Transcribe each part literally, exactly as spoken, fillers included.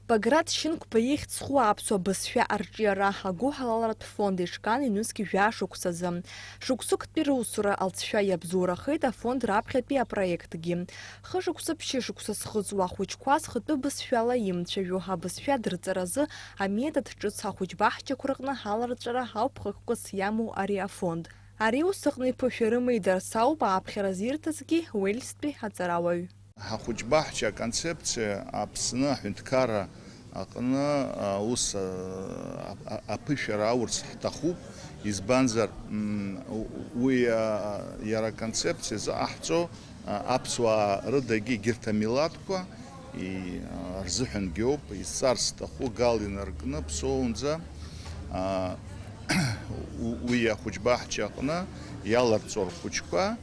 Баграт Шьынқәба ихьӡ зху аԥсуа бызшәа арҿиара агәыҳалалратә фонд ишган ҩнызқь жәа шықәсазы. Шықәсыктәи русура алҵшәа иабзоурахеит афонд раԥхьатәи апроектгьы. Хышықәса ԥшьышықәса зхыҵуа ахәыҷқәа зхатәы бызшәала имцәажәо абызшәа дырҵаразы аметод ҿыц ахәыҷбаҳчақәа рҟны аларҵәара ауԥхықәкыс иамоу ари афонд. Ари ус аҟны иԥышәа рымеидарц ауп ааԥхьара зирҭазгьы Уельстәи аҵарауаҩ. Ҳахәыҷбаҳча аконцепциа Аԥсны аҳәынҭқарра аҟны, а, ус, а, а, аԥышәара аурц ҳҭахуп, избанзар, м, у-, уи, а, иара аконцепциа зыҟаҳҵо, а, аԥсуаа рыдагьы егьырҭ амилаҭқәа и-, а, рзыҳәангьы ауп, изҵарц зҭаху гал инаркны ԥсоунӡа, а, у-, уи ахәыҷбаҳча аҟны иаларҵо рхәыҷқәа, а,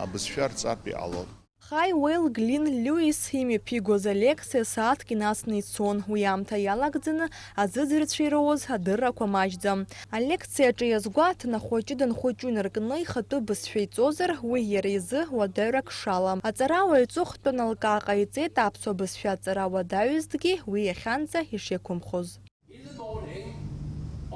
абызшәа рҵартә иҟалоит. Хай Уейл Глин Льюис имҩаԥигоз алекциа сааҭк инасны ицон, уи аамҭа иалагӡаны аӡыӡырцәа ироуз адыррақәа маҷӡам. Алекциа аҿы иазгәаҭан, ахәыҷы данхәыҷу инаркны ихатәы бызшәа иҵозар, уи иара изы уадаҩрак шала. Аҵарауаҩ аҵыхәтәан алкаа ҟаиҵеит аԥсуа бызшәа аҵара уадаҩызҭгьы уи иахьанӡа ишиақәымхоз. In the morning,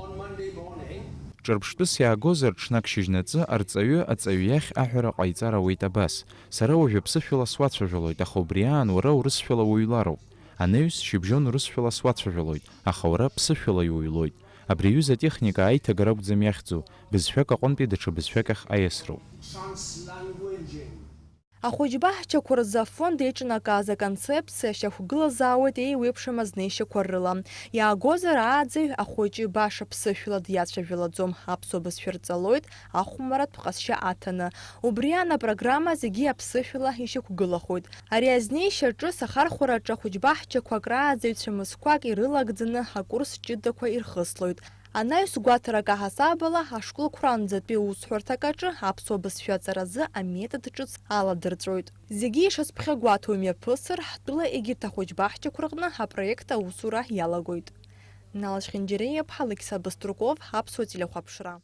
on Monday morning, Ҿырԥштәыс иаагозар, ҽнак шьыжьнаҵы арҵаҩы аҵаҩ иахь аҳәара ҟаиҵар ауеит абас: «Сара уажәы аԥсышәала суацәажәалоит, аха убри аан уара урысшәала уҩлароуп». Анаҩс, шьыбжьон урысшәала суацәажәалоит, аха уара ԥсышәала иуҩлоит. Абри аҩыза атехника аиҭагара акәӡам иахьӡу, бызшәак аҟынтәи даҽа бызшәак ахь аиасроуп. Translanguaging. Ахәыҷбаҳчақәа рзы афонд еиҿнакааз аконцепциа шьақәгылазаауеит еиуеиԥшым азнеишьақәа рыла. Иаагозар, ааӡаҩ ахәыҷы баша ԥсышәала диацәажәалаӡом, аԥсуа бызшәа рҵалоит, ахәмаратә ҟазшьа аҭаны. Убри аан апрограмма зегьы аԥсышәала ишьақәгылахоит. Ари азнеишьа ҿыц ахархәараҿы ахәыҷбаҳчақәа акрааҵаҩцәа мызқәак ирылагӡаны акурс ҷыдақәа ирхыслоит. Анаҩс гәаҭарак аҳасабала, ашколқәа рынӡатәи аусҳәарҭак аҿы аԥсуа бызшәа аҵаразы аметод ҿыц аладырҵәоит. Зегьы ишазԥхьагәаҭоу имҩаԥысыр, ҳтәыла егьырҭ ахәыҷбаҳчақәа рҟны апроект аусура иалагоит. Нал Чхинџьариа-иԥҳа, Алықьса Баструков, Аԥсуа телехәаԥшра.